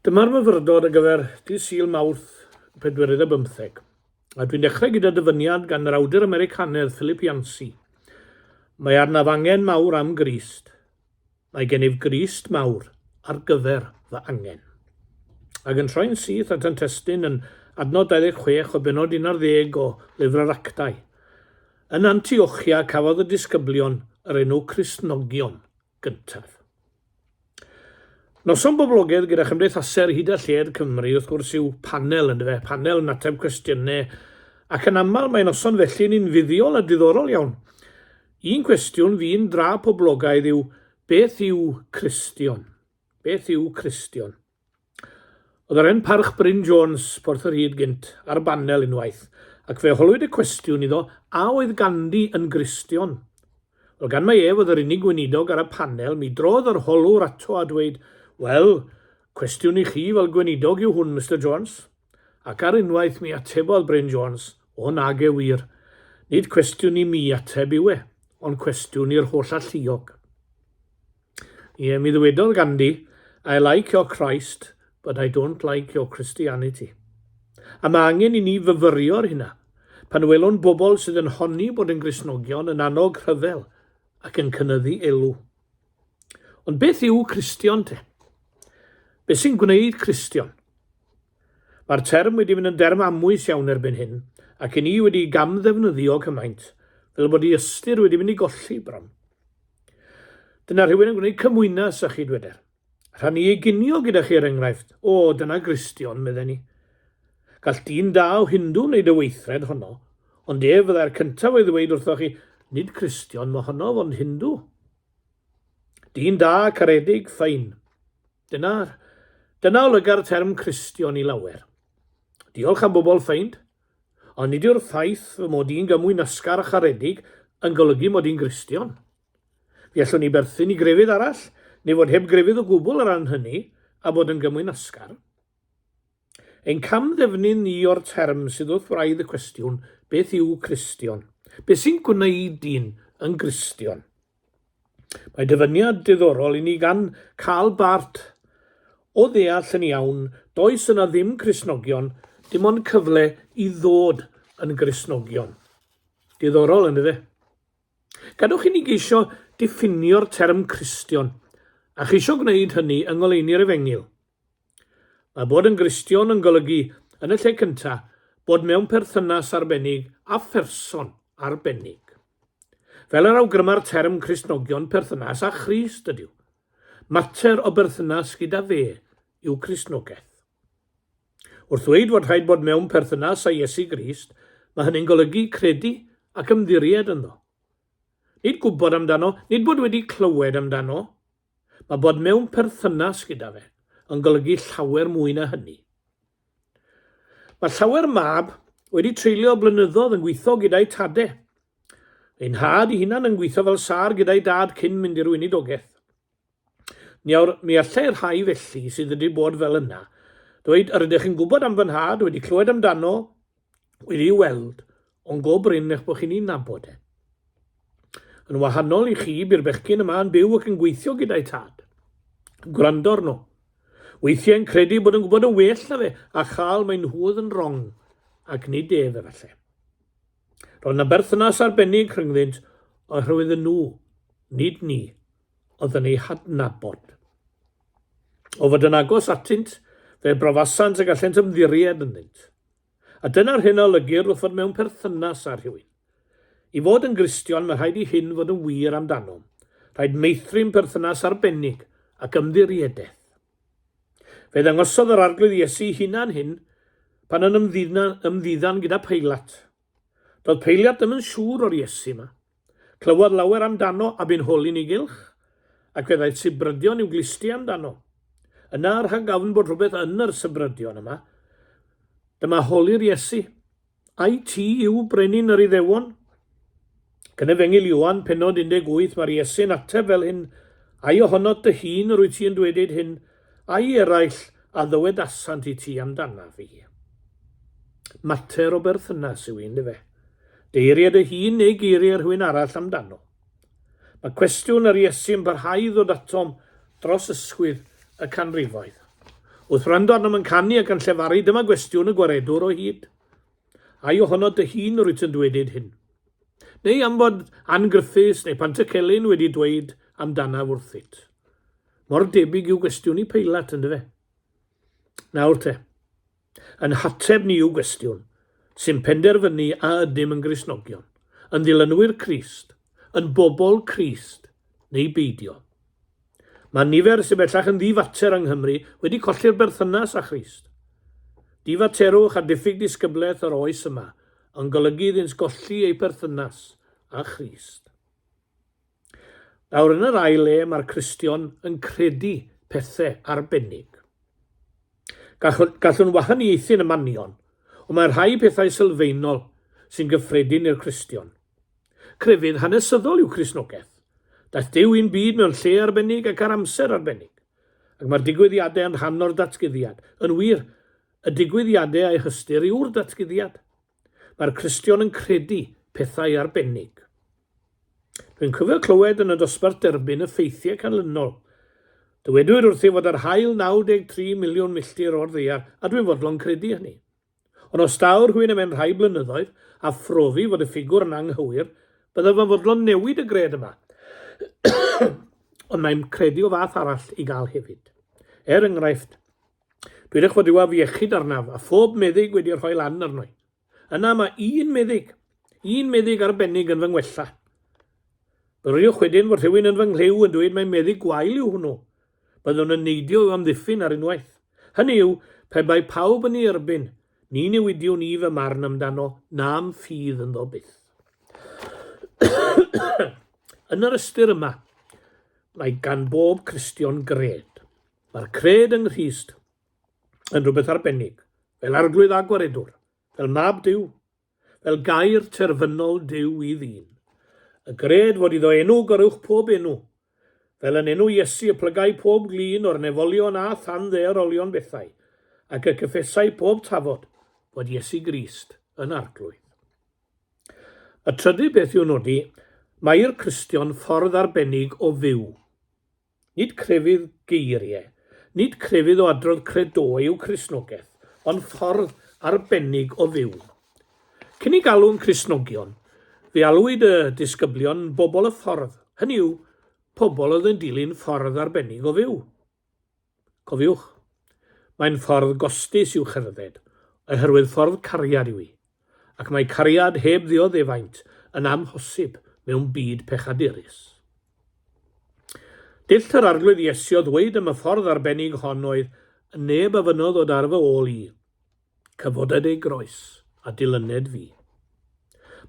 Dyma'r myfyrdod ar gyfer dydd Sul Mawrth y pedwerydd ar bymtheg, a dwi'n dechrau gyda dyfyniad gan yr awdur Americanedd Philip Yancey. Mae arnaf angen mawr am Grist. Mae gennyf Grist mawr ar gyfer fy angen. Ac yn troi'n syth at yn testun yn adnod 26 o bennod 11 o Lyfr yr Actau. Yn Antiochia cafodd y disgyblion yr enw Cristnogion gyntaf. Noson boblogaidd gyda chymdeithasau ar hyd a lled Cymru, wrth gwrs, yw panel, yndyfe, panel yn ateb cwestiynau, ac yn aml mae noson felly'n un fuddiol a diddorol iawn. Un cwestiwn fu'n dra poblogaidd yw, beth yw Cristion? Beth yw Cristion? Oedd yr hen Parch Bryn Jones, Porth yr Hyd gynt, ar banel unwaith, ac fe holwyd y cwestiwn iddo a oedd Gandhi yn Gristion. Wel, gan mai ef oedd yr unig weinidog ar y panel, mi drodd yr holwr ato a dweud, Wel, cwestiwn i chi fel gweinidog yw hwn, Mister Jones. Ac ar unwaith mi atebodd Bryn Jones, O nage wir, nid cwestiwn i mi ateb yw e, ond cwestiwn i'r Holl-alluog. Ie, mi ddywedodd Gandhi, I like your Christ, but I don't like your Christianity. A mae angen i ni fyfyrio ar hynna, pan welwn bobl sydd yn honni bod yn Gristnogion yn annog rhyfel ac yn cynyddu elw. Ond beth yw Cristion te? Beth sy'n gwneud Cristion? Mae'r term wedi mynd yn derm amwys iawn erbyn hyn, ac i ni wedi gamddefnyddio cymaint, fel bod ei ystyr wedi mynd i golli bron. Dyna rhywun yn gwneud cymwynas â chi, dweder. Rhannu ei ginio gyda chi, er enghraifft. O, dyna Gristion, medden ni. Gall dyn da o Hindw wneud y weithred honno, ond ef fyddai'r cyntaf o'i ddweud wrthoch chi, nid Cristion mohono, ond Hindw. Dyn da, caredig, ffein. Dyna, dyna olyga'r term Cristion i lawer. Diolch am bobl ffeind, ond nid yw'r ffaith fy mod i'n gymwynasgar a charedig yn golygu mod i'n Gristion. Fe allwn i berthyn i grefydd arall, neu fod heb grefydd o gwbl o ran hynny, a bod yn gymwynasgar. Ein cam-ddefnydd ni o'r term sydd wrth wraidd y cwestiwn, beth yw Cristion? Beth sy'n gwneud dyn yn Gristion? Mae dyfyniad diddorol i ni gan Karl Barth. O ddeall yn iawn, does yna ddim Cristnogion, dim ond cyfle i ddod yn Gristnogion. Diddorol, yndyfe? Gadewch i ni geisio diffinio'r term Cristion, a cheisio gwneud hynny yng ngoleuni'r Efengyl. Mae bod yn Gristion yn golygu, yn y lle cyntaf, bod mewn perthynas arbennig â pherson arbennig. Fel yr awgryma'r term Cristnogion, perthynas â Christ ydyw. Mater o berthynas gyda fe yw Cristnogaeth. Wrth ddweud fod rhaid bod mewn perthynas â Iesu Grist, mae hynny'n golygu credu ac ymddiried ynddo. Nid gwybod amdano, nid bod wedi clywed amdano, Mae bod mewn perthynas gyda fe yn golygu llawer mwy na hynny. Mae llawer mab wedi treulio blynyddoedd yn gweithio gyda'i tade. Ei nhad ei hunan yn gweithio fel sâr gyda'i dad cyn mynd i'r weinidogaeth. Nawr, mi allai rhai felly sydd wedi bod fel yna dweud, yr ydych chi'n gwybod am fy nhad, wedi clywed amdano, wedi'i weld, ond go brin eich bod chi'n ei nabod e. Yn wahanol i chi, bu'r bechgyn yma yn byw ac yn gweithio gyda'i tad. Gwrando arno. Weithiau yn credu bod yn gwybod yn well na fe, a chael mae nhw oedd yn wrong, ac nid ef efallai. Roedd yna berthynas arbennig rhyngddynt oherwydd y nhw, nid ni, oedd yn eu hadnabod. O fod yn agos atynt, fe brofasant y gallent ymddiried ynddynt. A dyna'r hyn a olygir wrth fod mewn perthynas â rhywun. I fod yn Gristion, mae rhaid i hyn fod yn wir amdanom. Rhaid meithrin perthynas arbennig ac ymddiriedaeth. Fe ddangosodd yr Arglwydd Iesu ei hunan hyn pan yn ymddiddan gyda Peilat. Doedd Peilat ddim yn siŵr o'r Iesu yma. Clywodd lawer amdano a bu'n holi'n ei gylch, ac fe ddaeth sibrydion i'w glustiau amdano. Yna, rhag ofn bod rhywbeth yn yr sibrydion yma, dyma holi'r Iesu, Ai ti yw brenin yr Iddewon? Ac yn Efengyl Ioan, pennod 18, mae'r Iesu'n ateb fel hyn, Ai ohonot dy hun yr wyt ti yn dwedyd hyn, ai eraill a ddywedasant i ti amdanaf fi? Mater o berthynas yw un, dyfe? Geiriau dy hun neu geiriau rhywun arall amdano? Mae cwestiwn yr Iesu yn parhau i ddod atom dros ysgwydd y canrifoedd. Wrth wrando arnom yn canu ac yn llefaru, dyma gwestiwn y Gwaredwr o hyd. Ai ohono dy hun rwyt yn dwedyd hyn? Neu am fod Ann Griffiths neu Pantycelyn wedi dweud amdanaf wrthyt? Mor debyg i'w gwestiwn i Peilat, yndyfe? Nawr te, yn hateb ni i'w gwestiwn, sy'n penderfynu a ydym yn Gristnogion, yn ddilynwyr Crist, yn bobl Crist, neu beidio. Mae nifer sydd bellach yn ddi-fater yng Nghymru wedi colli'r berthynas â Christ. Difaterwch a diffyg disgyblaeth yr oes yma yn golygu iddynt golli eu perthynas â Christ. Nawr yn yr ail le mae'r Cristion yn credu pethau arbennig. Gallwn wahaniaethu yn y manion, ond mae rhai pethau sylfaenol sy'n gyffredin i'r Cristion. Crefydd hanesyddol yw Cristnogaeth. Daeth Duw i'n byd mewn lle arbennig ac ar amser arbennig. Ac mae'r digwyddiadau yn rhan o'r datguddiad. Yn wir, y digwyddiadau a'u hystyr yw'r datguddiad. Mae'r Cristion yn credu pethau arbennig. Dwi'n cofio clywed yn y dosbarth derbyn y ffeithiau canlynol. Dywedwyd wrthyf fod yr haul 93 miliwn milltir o'r ddaear, a dwi'n fodlon credu hynny. Ond os daw rhywun ymhen rhai blynyddoedd a phrofi fod y ffigwr yn anghywir, byddaf yn fodlon newid y gred yma. Ond mae'n credu o fath arall i gael hefyd. Er enghraifft, dwedwch fod rhyw afiechyd arnaf a phob meddyg wedi rhoi lan arno i. Yna mae un meddyg, un meddyg arbennig yn fy ngwella. Bwriwch wedyn fod rhywun yn fy nghlyw yn dweud mai meddyg gwael yw hwnnw. Byddwn yn neidio i'w amddiffyn ar unwaith. Hynny yw, pe bai pawb yn ei erbyn, ni newidiwn i fy marn amdano na'm ffydd ynddo byth. Yn yr ystyr yma, mae gan bob Cristion gred. Mae'r cred yng Nghrist yn rhywbeth arbennig, fel Arglwydd a Gwaredwr, fel Mab Duw, fel gair terfynol Duw i ddyn. Y gred fod iddo enw goruwch pob enw, fel yn enw Iesu y plygai pob glun o'r nefolion a than ddaearolion bethau, ac y cyffesai pob tafod fod Iesu Grist yn Arglwydd. Y trydydd beth i'w nodi, mae i'r Cristion ffordd arbennig o fyw. Nid crefydd geiriau, nid crefydd o adrodd credoau yw Cristnogaeth, ond ffordd arbennig o fyw. Cyn eu galw'n Cristnogion, fe alwyd y disgyblion yn bobl y ffordd, hynny yw, pobl oedd yn dilyn ffordd arbennig o fyw. Cofiwch, mae'n ffordd gostus i'w cherdded, oherwydd ffordd cariad yw hi, ac mae cariad heb ddioddefaint yn amhosib mewn byd pechadurus. Dull yr Arglwydd Iesu o ddweud am y ffordd arbennig hon oedd, Y neb a fynnodd ddod ar fy ôl i, cyfoded ei groes, a dilyned fi.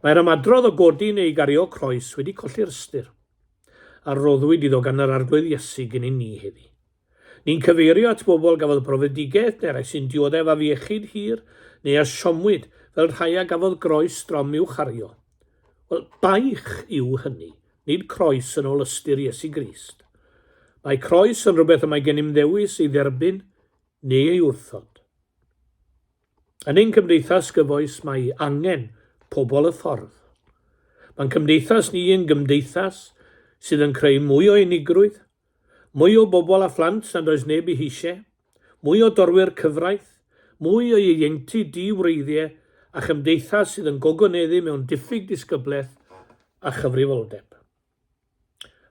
Mae'r ymadrodd o godi neu gario croes wedi colli'r ystyr a roddwyd iddo gan yr Arglwydd Iesu gennyn ni heddi. Ni'n cyfeirio at bobl gafodd brofedigaeth neu rai sy'n dioddef afiechyd hir neu a siomwyd fel rhai a gafodd groes drom i'w chario. Wel, baich yw hynny, nid croes yn ôl ystyr Iesu Grist. Mae croes yn rhywbeth y mae gennym ddewis ei dderbyn neu ei wrthod. Yn ein cymdeithas gyfoes mae angen pobl y ffordd. Mae'n cymdeithas ni yn gymdeithas sydd yn creu mwy o unigrwydd, mwy o bobl a phlant nad oes neb eu heisiau, mwy o dorwyr cyfraith, mwy o ieuenctid di-wreiddiau a chymdeithas sydd yn gogoneddu mewn diffyg disgyblaeth a chyfrifoldeb.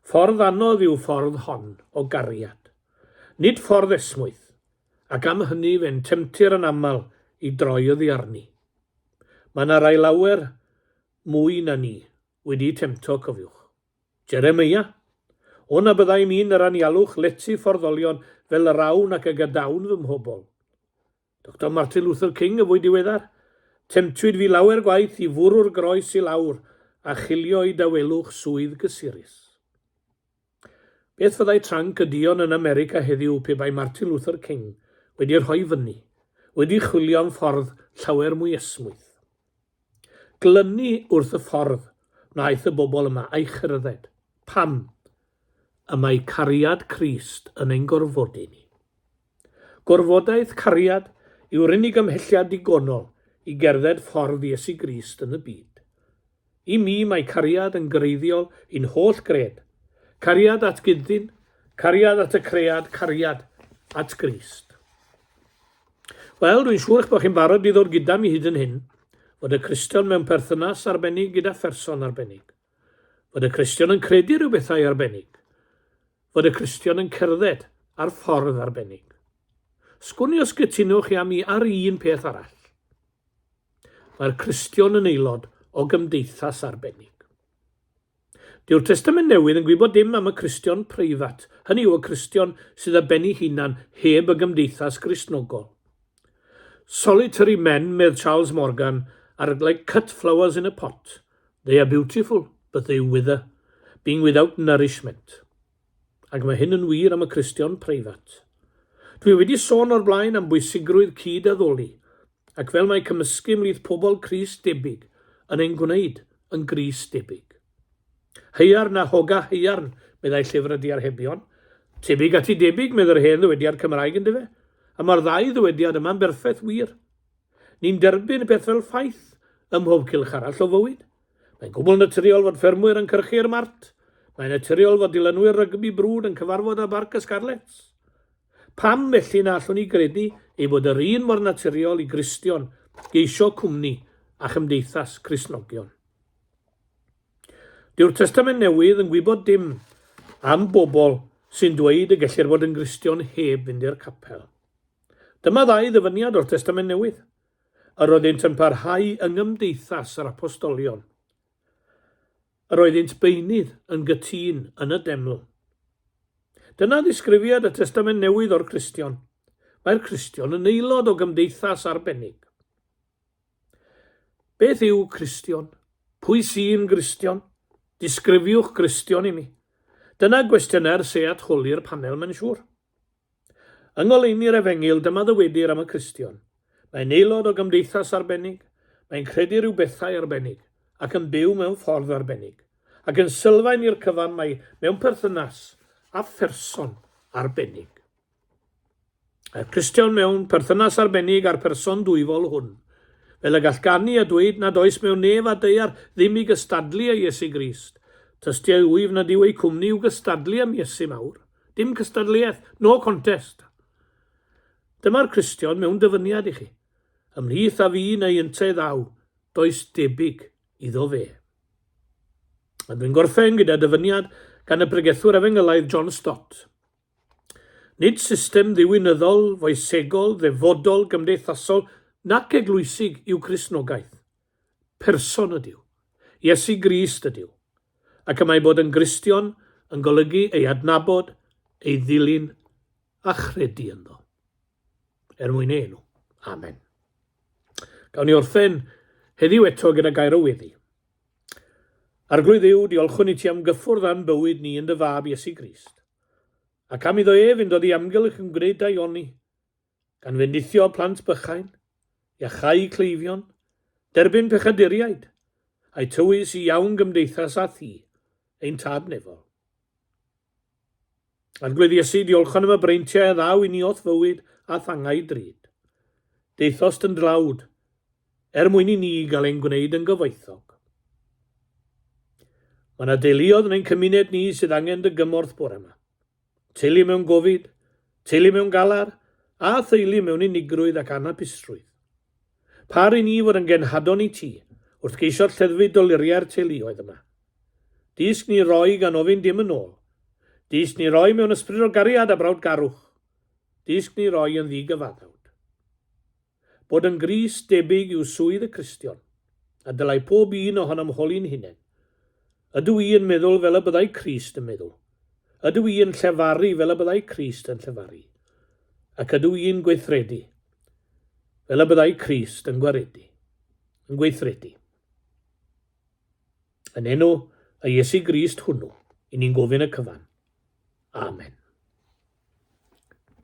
Ffordd anodd yw ffordd hon o gariad. Nid ffordd esmwyth, ac am hynny fe'n temtir yn aml i droi oddi arni. Mae 'na rai lawer mwy na ni wedi'u temto, cofiwch. Jeremeia, O na byddai mi'n yr anialwch lety fforddolion fel yr awn ac y gadawn fy mhobl. Doctor Martin Luther King y fwy diweddar, Temtwyd fi lawer gwaith i fwrw'r groes i lawr a chilio i dawelwch swydd gysurus. Beth fyddai tranc y duon yn America heddiw pe bai Martin Luther King wedi rhoi fyny, wedi chwilio am ffordd llawer mwy esmwyth? Glynu wrth y ffordd wnaeth y bobl yma a'i cherdded. Pam? Y mae cariad Crist yn ein gorfodi ni. Gorfodaeth cariad yw'r unig ymhelliad digonol i gerdded ffordd Iesu Grist yn y byd. I mi, mae cariad yn greiddiol i'n holl gred. Cariad at gyd-ddyn, cariad at y cread, cariad at Grist. Wel, dwi'n siŵr eich bod chi'n barod i ddod gyda mi hyd yn hyn, fod y Cristion mewn perthynas arbennig gyda pherson arbennig. Fod y Cristion yn credu rhyw bethau arbennig. Fod y Cristion yn cerdded ar ffordd arbennig. Sgwn i os gytunwch chi â mi ar un peth arall. Mae'r Cristion yn aelod o gymdeithas arbennig. Dyw'r Testament Newydd yn gwybod dim am y Cristion preifat, hynny yw y Cristion sydd ar ben ei hunan heb y gymdeithas Gristnogol. Solitary men, medd Charles Morgan, are like cut flowers in a pot. They are beautiful, but they wither, being without nourishment. Ac mae hyn yn wir am y Cristion preifat. Dwi wedi sôn o'r blaen am bwysigrwydd cyd-addoli, ac fel mae cymysgu ymhlith pobl Crist debyg yn ein gwneud yn Grist debyg. Haearn a hoga haearn, meddai llyfr y diarhebion. Tebyg at ei debyg, medd yr hen ddywediad Cymraeg yndyfe? A mae'r ddau ddywediad yma'n berffaith wir. Ni'n derbyn y peth fel ffaith ym mhob cylch arall o fywyd. Mae'n gwbl naturiol fod ffermwyr yn cyrchu i'r mart. Mae'n naturiol fod dilynwyr rygbi brwd yn cyfarfod ar Barc y Scarlets. Pam felly na allwn ni gredu ei bod yr un mor naturiol i Gristion geisio cwmni a chymdeithas Cristnogion? Dyw'r Testament Newydd yn gwybod dim am bobl sy'n dweud y gellir bod yn Gristion heb fynd i'r capel. Dyma ddau ddyfyniad o'r Testament Newydd. Yr oeddynt yn parhau yng nghymdeithas yr apostolion. Yr oeddynt beunydd yn gytûn yn y deml. Dyna ddisgrifiad y Testament Newydd o'r Cristion. Mae'r Cristion yn aelod o gymdeithas arbennig. Beth yw Cristion? Pwy sy'n Gristion? Disgrifiwch Gristion i mi. Dyna gwestiynau'r seat holi'r panel mae'n siŵr. Yng ngoleuni'r Efengyl, dyma ddywedir am y Cristion. Mae'n aelod o gymdeithas arbennig, mae'n credu rhyw bethau arbennig, ac yn byw mewn ffordd arbennig. Ac yn sylfaen i'r cyfan mae mewn perthynas â pherson arbennig. Mae'r Cristion mewn perthynas arbennig â'r person dwyfol hwn, fel y gall ganu a dweud nad oes mewn nef a daear ddim i gystadlu â Iesu Grist. Tystiau wyf nad yw eu cwmni i'w gystadlu am Iesu mawr. Dim cystadleuaeth, no contest. Dyma'r Cristion mewn dyfyniad i chi. Ymhlith a fi neu yntau ddaw, does debyg iddo fe. A dwi'n gorffen gyda dyfyniad gan y pregethwr efengylaidd John Stott. Nid system ddiwinyddol, foesegol, ddefodol, gymdeithasol nac eglwysig yw Cristnogaeth. Person ydyw. Iesu Grist ydyw. Ac y mae bod yn Gristion yn golygu ei adnabod, ei ddilyn a chredu ynddo. Er mwyn ei enw. Amen. Gawn ni orffen heddiw eto gyda gair o weddi. Arglwydd Dduw, diolchwn i ti am gyffwrdd â'n bywyd ni yn dy fab Iesu Grist. Ac am iddo ef fynd oddi amgylch yn gwneud daioni, gan fendithio plant bychain, iachau cleifion, derbyn pechaduriaid, a'u tywys i iawn gymdeithas â thi, ein Tad nefol. Arglwydd Iesu, diolchwn am y breintiau a ddaw i ni o'th fywyd a thangau drud. Daethost yn dlawd, er mwyn i ni gael ein gwneud yn gyfoethog. Mae yna deuluoedd yn ein cymuned ni sydd angen dy gymorth bore yma. Teulu mewn gofid, teulu mewn galar, a theulu mewn unigrwydd ac anhapusrwydd. Par i ni fod yn genhadon i ti, wrth geisio lleddfu doluriau'r teuluoedd yma. Dysg ni roi gan ofyn dim yn ôl. Dysg ni roi mewn ysbryd o gariad a brawdgarwch. Dysg ni roi yn ddi-gyfaddawd. Bod yn Grist debyg yw swydd y Cristion, a dylai pob un ohonom holi'n hunain, Ydw i yn meddwl fel y byddai Crist yn meddwl? Ydw i yn llefaru fel y byddai Crist yn llefaru? Ac ydw i'n gweithredu fel y byddai Crist yn gwaredu, yn gweithredu? Yn enw y Iesu Grist hwnnw, i ni'n gofyn y cyfan. Amen.